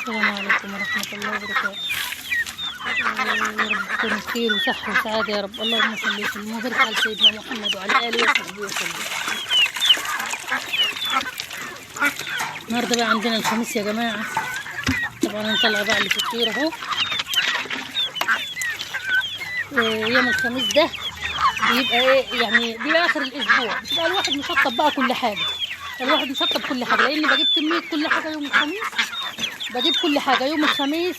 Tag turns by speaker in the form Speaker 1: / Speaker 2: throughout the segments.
Speaker 1: السلام عليكم ورحمة الله وبركاته. يا رب تكونوا بخير وصحة وسعادة يا رب. اللهم صل وسلم وبارك على سيدنا محمد وعلى آله وصحبه وسلم. النهارده بقى عندنا الخميس يا جماعة. طبعا هنطلع بقى اللي في الطيور اهو. يوم الخميس ده بيبقى ايه يعني، بيبقى اخر الاسبوع، بتبقى الواحد مشطب بقى كل حاجة، الواحد مشطب كل حاجة، لان بجيب كمية كل حاجة يوم الخميس، بجيب كل حاجة يوم الخميس.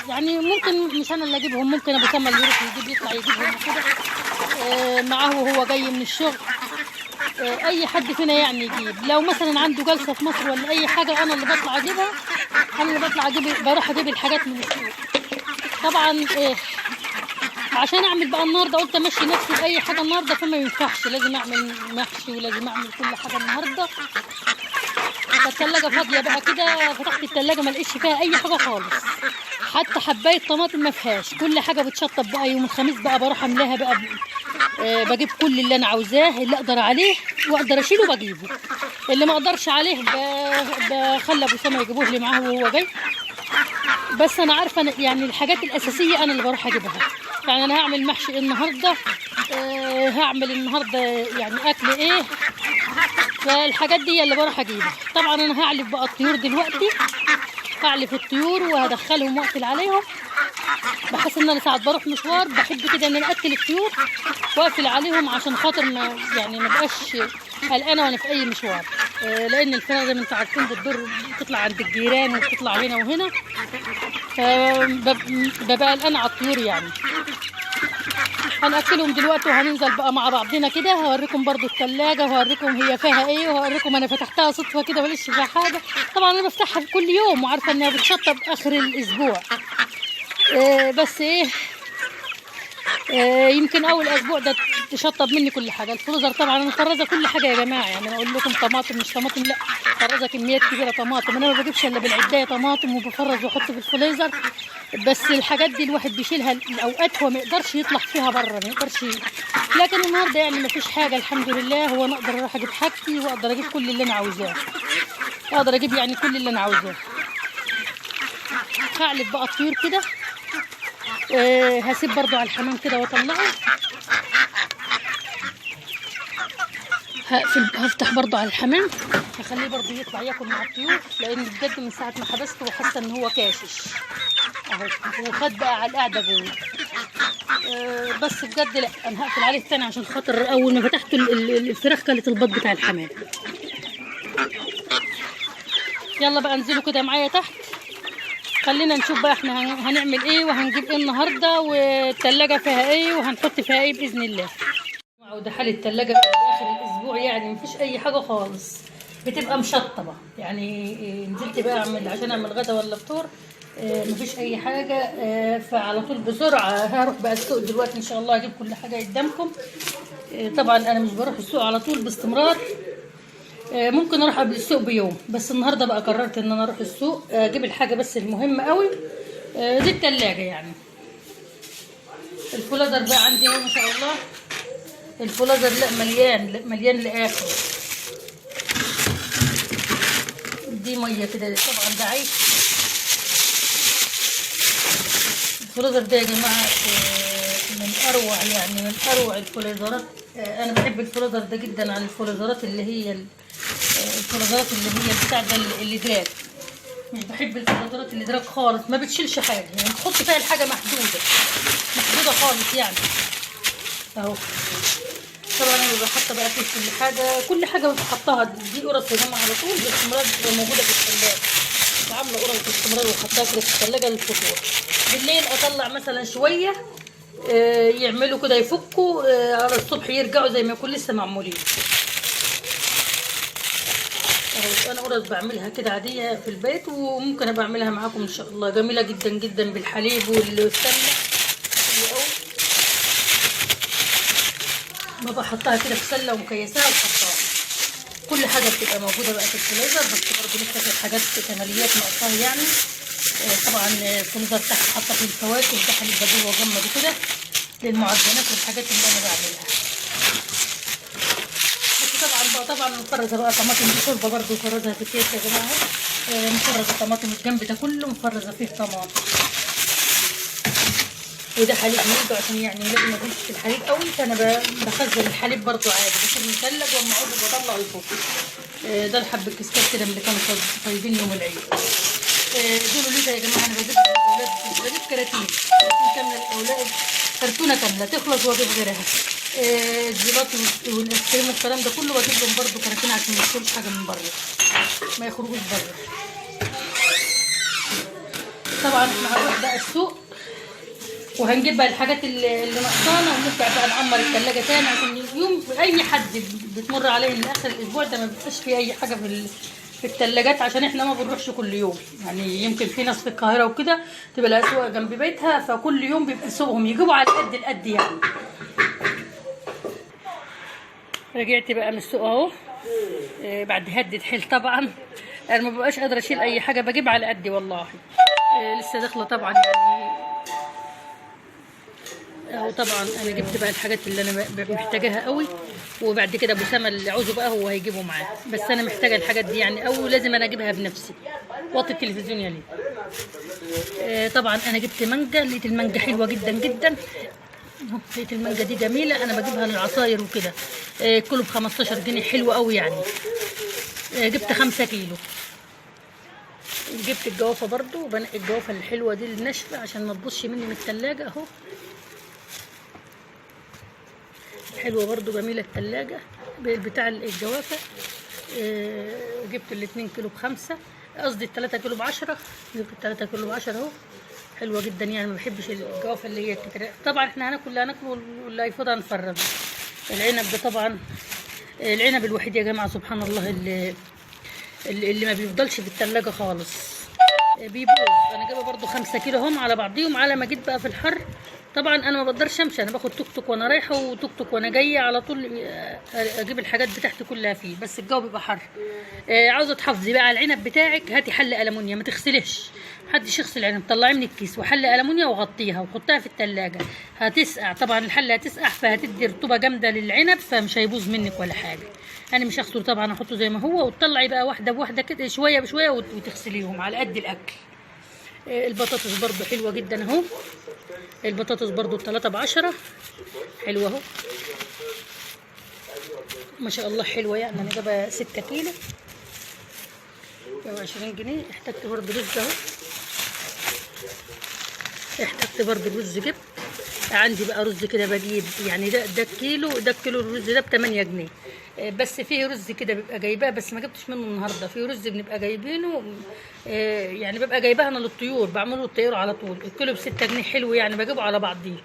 Speaker 1: يعني ممكن مش انا اللي اجيبهم، ممكن ابو سما اللي يروح يجيب، يطلع يجيبهم وكده معاه وهو جاي من الشغل. اي حد فينا يعني يجيب، لو مثلا عنده جلسه في مصر ولا اي حاجة، انا اللي بطلع اجيبها، انا اللي بطلع اجيب، بروح اجيب الحاجات من السوق طبعا. عشان اعمل بقى النهارده، قلت امشي نفسي باي حاجة النهارده، فما ينفعش، لازم اعمل محشي ولازم اعمل كل حاجة النهارده. فالثلاجه فاضية بقى كده، فتحت الثلاجة ما لقيتش فيها اي حاجة خالص، حتى حبايه طماطم ما فيهاش. كل حاجة بتشطب بقى يوم الخميس بقى، بروح املاها بقى بجيب كل اللي انا عاوزاه، اللي اقدر عليه واقدر اشيله بجيبه، اللي ما اقدرش عليه بخلي ابو سما يجيبوه لي معاه وهو جاي. بس انا عارفه يعني الحاجات الاساسية انا اللي بروح اجيبها. يعني انا هعمل محشي النهارده، هعمل النهارده يعني اكل ايه، فالحاجات دي اللي بروح اجيبها. طبعا انا هعلف بقى الطيور دلوقتي، هعلف الطيور وهدخلهم واقفل عليهم، بحس ان انا ساعات بروح مشوار بحب كده ان انا اكل الطيور واقفل عليهم عشان خاطر ما يعني ما بقاش قلقانة وانا في اي مشوار. لان الفراخ زي ما انتم عارفين بتضر، بتطلع عند الجيران وبتطلع هنا وهنا، فببقى قلقانة على الطيور يعني. هنأكلهم دلوقتي وهننزل بقى مع بعضنا كده، هوريكم برضو التلاجة وهوريكم هي فيها ايه، وهوريكم انا فتحتها صدفة كده ماليش فيها حاجة. طبعا انا بفتحها كل يوم وعارفة انها بتشطب اخر الاسبوع، بس ايه يمكن اول اسبوع ده تشطب مني كل حاجة. الفريزر طبعا انا مفرزة كل حاجة يا جماعة، يعني انا اقول لكم طماطم مش طماطم، لا فرزة كميات كبيرة طماطم، انا ما بجيبش الا بالعداية طماطم وبفرز واحط في الفريزر. بس الحاجات دي الواحد بيشيلها الاوقات هو ما يقدرش يطلع فيها بره، ما يقدرش. لكن النهارده يعني ما فيش حاجة الحمد لله، هو انا اقدر اروح اجيب حاجتي واقدر اجيب كل اللي انا عاوزاه، اقدر اجيب يعني كل اللي انا عاوزاه. هعلف بقى الطيور كده، هسيب برضو على الحمام كده واطلعه، هقفل هفتح برضو على الحمام، هخليه برضو يطلع ياكل مع الطيور، لان بجد من ساعة ما حبسته وحاسه ان هو كاشش اهو، وخد بقى على القعدة جوه. بس بجد لا انا هقفل عليه الثاني عشان خاطر اول ما فتحت الفراخ كلت البيض بتاع الحمام. يلا بقى انزلوا كده معايا تحت، خلينا نشوف بقى احنا هنعمل ايه وهنجيب ايه النهارده، والتلاجة فيها ايه وهنحط فيها ايه باذن الله. وده حال التلاجة في اخر الاسبوع، يعني مفيش اي حاجة خالص، بتبقى مشطبه يعني. نزلت بقى اعمل عشان اعمل غدا ولا فطور، مفيش اي حاجة، فعلى طول بسرعة هروح بقى السوق دلوقتي ان شاء الله، اجيب كل حاجة قدامكم. طبعا انا مش بروح السوق على طول باستمرار، ممكن اروح قبل السوق بيوم، بس النهارده بقى قررت ان انا اروح السوق اجيب الحاجة بس المهمة قوي. دي التلاجة يعني، الفولادر بقى عندي اهو ما شاء الله، الفولادر لا مليان مليان لاخره. دي مية كده طبعا ده عيش. الفولادر ده يا جماعة من اروع يعني من اروع الفولادرات. انا بحب الفولادر ده جدا عن الفولادرات اللي هي الفولادرات اللي هي بتاع ده اللي دراج. مش بحب الفولادرات اللي دراج خالص، ما بتشيلش حاجة يعني، تحط فيها الحاجة محدودة محدودة خالص يعني اهو. طبعا انا ببقى حاطه بقى فيه كل حاجة، كل حاجة بحطها. دي قرص يا جماعة على طول باستمرار بتبقى موجودة في الثلاجة، عامله قرص باستمرار وحطها كده في الثلاجة للفطور. بالليل اطلع مثلا شوية، يعملوا كده يفكوا، على الصبح يرجعوا زي ما يكون لسه معمولين. انا قرص بعملها كده عادية في البيت، وممكن ابقى اعملها معاكم ان شاء الله، جميلة جدا جدا بالحليب والسمنه حلوة قوي. ببقى حطها كده في سله ومكيساها وحطاها، كل حاجة بتبقى موجودة بقى في الفريزر. بس برضه لسه في حاجات كماليات ناقصاها يعني. طبعا الفريزر تحت حاطه فيه الفواكه، ده حليب بجيبه واجمده كده للمعجنات والحاجات اللي انا بعملها. بس طبعا طبعا مفرزه بقى طماطم، دي شوربة برده مفرزها في اكياس يا جماعة. مفرزه طماطم الجنب ده كله مفرزه فيه طماطم. وده حليب نيدو عشان يعني ولادي ما ياكلوش الحليب قوي، فانا بخزن الحليب برده عادي، بس مثلج، واما اعوزه بطلعه يفك. ده الحب الكسكات كده اللي كانوا طيبين يوم العيد. دول ليه يا جماعة؟ انا بجيب الاولاد، بجيب كراتين كاملة الاولاد، كرتونة كاملة تخلص واجيب غيرها. الجيلاتي والايس كريم والكلام ده كله بجيب لهم برده كراتين عشان ما ياكلوش حاجة من بره، ما يخرجوش بره. طبعا احنا هنروح بقى السوق وهنجيب بقى الحاجات اللي ناقصانا، ونرجع بقى نعمر التلاجة تاني، عشان يوم اي حد بتمر عليه من اخر الاسبوع ده ما بيبقاش فيه اي حاجة في التلاجات، عشان احنا ما بنروحش كل يوم. يعني يمكن في ناس في القاهرة وكده تبقى الاسواق جنب بيتها، فكل يوم بيبقى سوقهم يجيبوا على قد القد يعني. رجعت بقى من السوق اهو، بعد هدة حيل طبعا، انا ما ببقاش قادرة اشيل اي حاجة، بجيب على قدي والله. لسه داخله طبعا يعني اهو. طبعا انا جبت بقى الحاجات اللي انا محتاجاها قوي، وبعد كده ابو سما اللي عاوزه بقى هو هيجيبه معاه، بس انا محتاجه الحاجات دي يعني قوي، لازم انا اجيبها بنفسي. وطي التلفزيون يا ليه. طبعا انا جبت مانجا، لقيت المانجا حلوة جدا جدا، لقيت المانجا دي جميلة، انا بجيبها للعصاير وكده. كله ب 15 جنيه، حلو قوي يعني. جبت 5 كيلو. جبت الجوافه برده، وبنقي الجوافه الحلوة دي الناشفه عشان ما تبوظش مني من التلاجة اهو. حلوة برده جميلة التلاجة بتاع الجوافه. جبت ال2 كيلو ب5، قصدي ال3 كيلو ب10، جبت ال3 كيلو ب10 اهو، حلوة جدا يعني. ما بحبش الجوافه اللي هي كتير. طبعا احنا هناكل اللي هناكله واللي هيفضل هنفرزه. العنب ده طبعا العنب الوحيد يا جماعة سبحان الله اللي ما بيفضلش في التلاجة خالص، بيبوظ. انا جايبه برده 5 كيلو هم على بعضيهم، على ما جيت بقى في الحر. طبعا انا ما بقدرش امشي، انا باخد توك توك وانا رايحة وتوك توك وانا جاية على طول، اجيب الحاجات بتاعتي كلها فيه، بس الجو بيبقى حر. عاوزه تحافظي بقى على العنب بتاعك، هاتي حله المونيا، ما تغسلهش، محدش يغسل العنب، طلعيه من الكيس وحله المونيا وغطيها وحطها في التلاجة، هتسقع طبعا الحلة هتسقع، فهتدي رطوبة جامدة للعنب، فمش هيبوظ منك ولا حاجة. انا مش هغسله طبعا، احطه زي ما هو، وتطلعي بقى واحدة بواحدة كده، شوية بشوية، وتغسليهم على قد الاكل. البطاطس برضو حلوة جدا اهو، البطاطس برضو 3 ب10، حلوة اهو ما شاء الله، حلوة يعني. انا جايبه 6 كيلو 20 جنيه. احتجت برضو رز اهو، احتجت برضو رز، جبت عندي بقى رز كده بجيب يعني ده كيلو، ده كيلو الرز ده ب8 جنيه، بس فيه رز كده بيبقى جايباه، بس ما جبتش منه النهارده. فيه رز بنبقى جايبينه، يعني ببقى جايباه انا للطيور، بعمله للطيور على طول. الكيلو ب6 جنيه، حلو يعني، بجيبه على بعضيه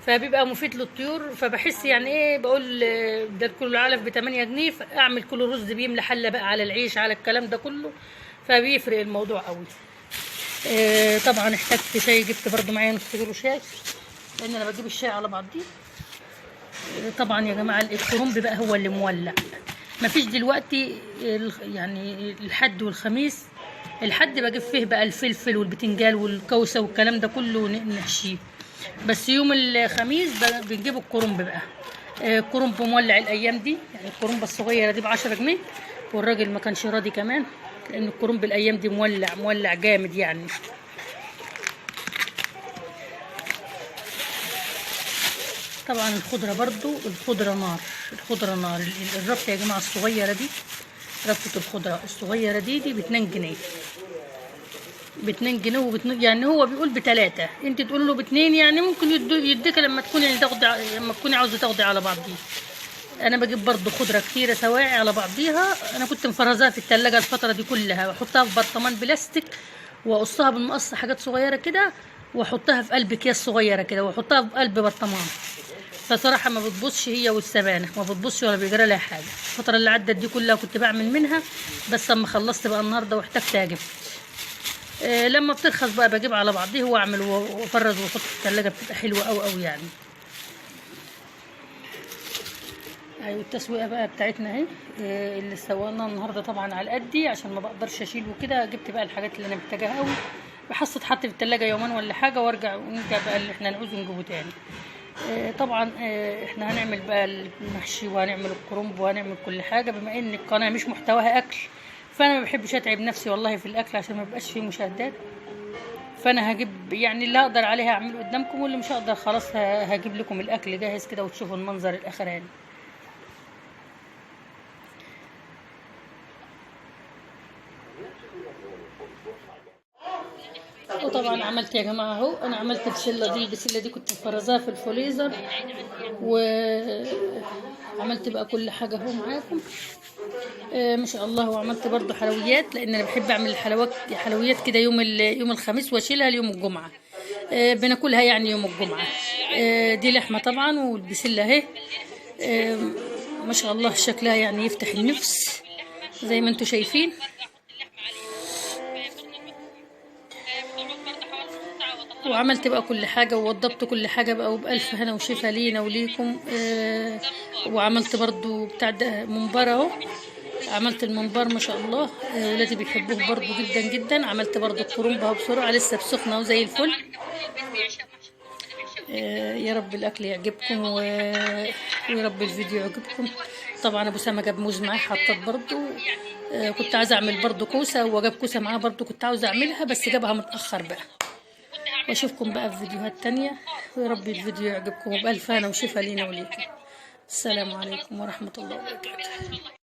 Speaker 1: فبيبقى مفيد للطيور. فبحس يعني ايه، بقول ده الكيلو العلف ب8 جنيه، فاعمل كيلو رز بيملى حله بقى على العيش على الكلام ده كله، فبيفرق الموضوع قوي. طبعا احتجت شاي، جبت برده معايا نص كيلو شاي، لان انا بجيب الشاي على بعضيه. طبعا يا جماعة الكرنب بقى هو اللي مولع، مفيش دلوقتي يعني الحد والخميس. الحد بجيب فيه بقى الفلفل والبتنجال والكوسه والكلام ده كله نحشيه، بس يوم الخميس بنجيب الكرنب بقى. الكرنب مولع الايام دي يعني، الكرنبه الصغيرة دي ب10 جنيه، والراجل ما كانش راضي كمان، لان الكرنب الايام دي مولع مولع جامد يعني. طبعا الخضرة برضو، الخضرة نار، الخضرة نار. الربطه يا جماعة الصغيرة دي، ربطه الخضرة الصغيرة دي ب2 جنيه، ب2 جنيه، يعني هو بيقول ب3، انت تقول له ب2 يعني، ممكن يديك لما تكوني يعني تاخدي، لما تكوني عاوزه تاخدي على بعضيها. انا بجيب برضو خضرة كتيرة سواعي على بعضيها، انا كنت مفرزاها في التلاجة الفترة دي كلها، بحطها في برطمان بلاستيك واقصها بالمقص حاجات صغيرة كده، واحطها في قلب اكياس صغيرة كده، واحطها في قلب برطمان. فصراحة ما بتبصش هي والسبانخ، ما بتبصش ولا بيجرى لها حاجة. الفترة اللي عدت دي كلها كنت بعمل منها، بس اما خلصت بقى النهارده واحتجت اجيب. لما بترخص بقى بجيب على بعضيه واعمل وافرز واحط في الثلاجة، بتبقى حلوة قوي قوي يعني. ايوه التسويقه بقى بتاعتنا اهي، اللي سويناها النهارده طبعا على قدي عشان ما بقدرش اشيل وكده. جبت بقى الحاجات اللي انا محتاجاها قوي، بحس اتحط في الثلاجة يومين ولا حاجة، وارجع ونرجع بقى اللي احنا نعوزه نجيبه تاني. طبعا احنا هنعمل بقى المحشي وهنعمل الكرنب وهنعمل كل حاجة. بما ان القناة مش محتواها اكل، فانا ما بحبش اتعب نفسي والله في الاكل عشان ما يبقاش فيه مشاهدات. فانا هجيب يعني اللي هقدر عليه هعمله قدامكم، واللي مش هقدر خلاص هجيب لكم الاكل جاهز كده وتشوفوا المنظر الاخراني. وطبعا عملت يا جماعة اهو، انا عملت بسلة دي، البسله دي كنت مفرزاها في الفريزر، وعملت بقى كل حاجة اهو معاكم. ما شاء الله. وعملت برضو حلويات، لان انا بحب اعمل الحلويات كده يوم الخميس واشيلها ليوم الجمعة، بناكلها يعني يوم الجمعة. دي لحمه طبعا، والبسله اهي. ما شاء الله شكلها يعني يفتح النفس زي ما انتم شايفين. وعملت بقى كل حاجة ووضبت كل حاجة بقى، وبألف هنا وشفا لينا وليكم. وعملت برضو بتاع ده ممبار اهو، عملت الممبار ما شاء الله، ولادي بيحبوه برضو جدا جدا. عملت برضو الكرنب اهو بسرعة، لسه بسخنة وزي الفل. يا رب الاكل يعجبكم ويا رب الفيديو يعجبكم. طبعا ابو سامة جاب موز معاه حطت برضو. كنت عايزه اعمل برضو كوسة، وجاب كوسة معاه برضو كنت عاوزه اعملها، بس جابها متاخر بقى. واشوفكم بقى في فيديوهات تانية، ويا رب الفيديو يعجبكم، وبألف هنا وشفا لينا وليكم. السلام عليكم ورحمة الله وبركاته.